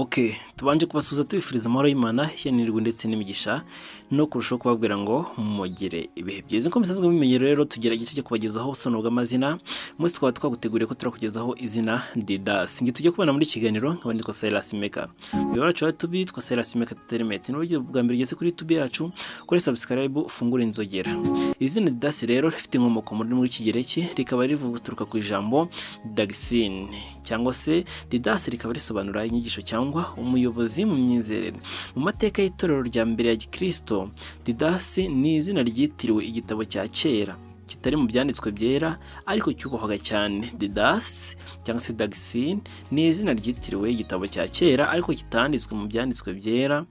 Ok, tubanje kubasuhuza tubifuriza amahoro y'Imana yanirwe ndetse n'imigisha, no kurushaho kubabwira ngo mugire ibihe byiza. Nkuko musanzwe mubimenye rero, tugira igice cyo kubagezaho ubusobanuro bw'amazina. Umunsi tukaba twaguteguriye ko turakugezaho izina Didas. Ngi tujye kubana muri iki kiganiro, nkaba nitwa Silas Meka. Uyu wacu wa YouTube yitwa Silas Meka Entertainment. Niba bwa mbere ugeze kuri YouTube yacu, kuri subscribe, ufungure inzogera. Izina Didas rero rifite inkomoko mu rurimi rw'Ikigereki, rikaba rivuga ku ijambo didaxine cyangwa se Didas, rikaba risobanura inyigisho cyangwa umuyobozi mu myizerere. Mu mateka y'itorero rya mbere ya Gikristo, Didas ni izina ryitiriwe igitabo cya kera kitari mu byanditswe byera ariko cyubahwaga cyane. Didas cyangwa se Didaxine ni izina ryitiriwe igitabo cya kera ariko kitanditswe mu byanditswe byera,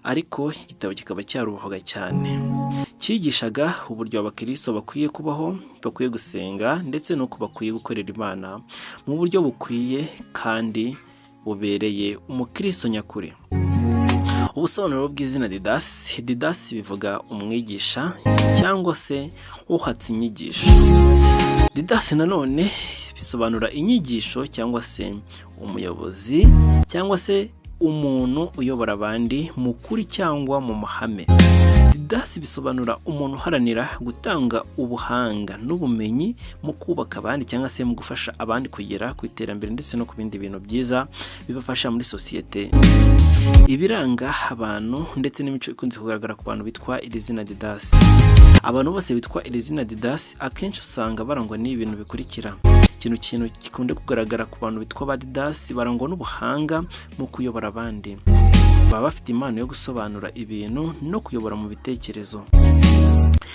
ariko igitabo kikaba cyarubahwaga cyane. Cyigishaga uburyo abakristo bakwiye kubaho, bakwiye gusenga, ndetse n'uko bakwiye gukorera Imana mu buryo bukwiye kandi bubereye umukristo nyakuri. Ubusobanuro bw'izina Didas: Didas bivuga umwigisha cyangwa se uhatse inyigisho. Didas nanone bisobanura inyigisho cyangwa se umuyobozi cyangwa se umuntu uyobora abandi mu kuri cyangwa mu mahame. Didas bisobanura umuntu uharanira gutanga ubuhanga n'ubumenyi mu kubaka abandi cyangwa se mu gufasha abandi kugera ku iterambere ndetse no ku bindi bintu byiza bibafasha muri sosiyete. Ibiranga abantu ndetse n'imico ikunze kugaragara ku bantu bitwa iri zina Didas: Abantu bose bitwa iri zina Didas akenshi usanga barangwa n'ibintu bikurikira. Ikintu gikunda kugaragara ku bantu bitwa ba Didas: barangwa n'ubuhanga mu kuyobora abandi, baba bafite impano yo gusobanura ibintu no kuyobora mu bitekerezo.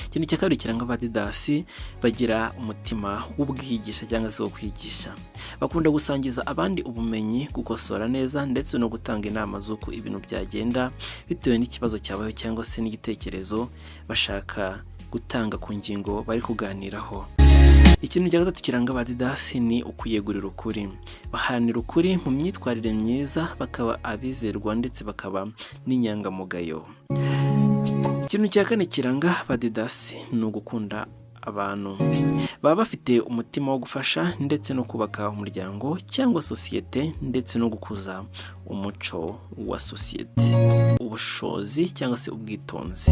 Ikintu cya kabiri kiranga ba Didasi: bagira umutima w'ubwigisha cyangwa se wo kwigisha. Bakunda gusangiza abandi ubumenyi, gukosora neza ndetse no gutanga inama z'uko ibintu byagenda bitewe n'ikibazo cyabayeho cyangwa se n'igitekerezo bashaka gutanga ku ngingo bari kuganiraho. Ikintu cya gatatu kiranga ba Didasi ni ukwiyegurira ukuri. Baharanira ukuri mu myitwarire myiza, bakaba abizerwa ndetse bakaba n'inyangamugayo. Ikintu cya kane kiranga ba Didasi ni ugukunda abantu. Baba bafite umutima wo gufasha ndetse no kubaka umuryango cyangwa sosiyete ndetse no gukuza umuco wa sosiyete. Ubushobozi cyangwa se ubwitonzi,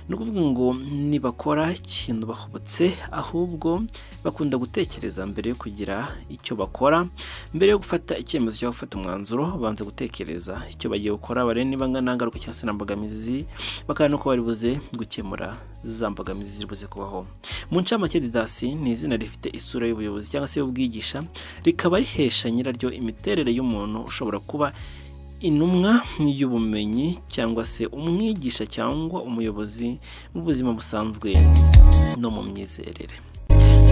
ni ukuvuga ngo ntibakora ikintu bahubutse, ahubwo bakunda gutekereza mbere yo kugira icyo bakora. Mbere yo gufata icyemezo cyangwa gufata umwanzuro, babanza gutekereza icyo bagiye gukora, barebe niba nta ngaruka cyangwa se nta mbogamizi, bakaba nuko bari buze gukemura za mbogamizi ziri buze kubaho. Mu ncamake, Didasi ni izina rifite isura y'ubuyobozi cyangwa se y'ubwigisha, rikaba rihesha nyiraryo imiterere y'umuntu ushobora kuba intumwa y'ubumenyi cyangwa se umwigisha cyangwa umuyobozi mu buzima busanzwe no mu myizerere.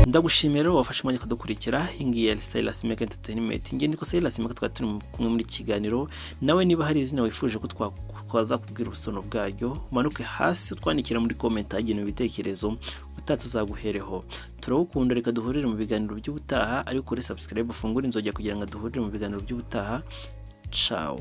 Ndagushimira rero wafashe umwanya ukadukurikira. Iyi ngiyi ya Silas Meka Entertainment, nge niko Silas Meka, twari turi kumwe muri iki kiganiro. Nawe niba hari izina wifuje ko twazakubwira ubusobanuro bwaryo, umanuke hasi utwandikira muri comment ahagenewe ibitekerezo, utaha tuzaguhereho. Turawukunda, reka duhurire mu biganiro by'ubutaha, ariko kuri subscribe, ufungure inzogera kugira ngo duhurire mu biganiro by'ubutaha. Ciao.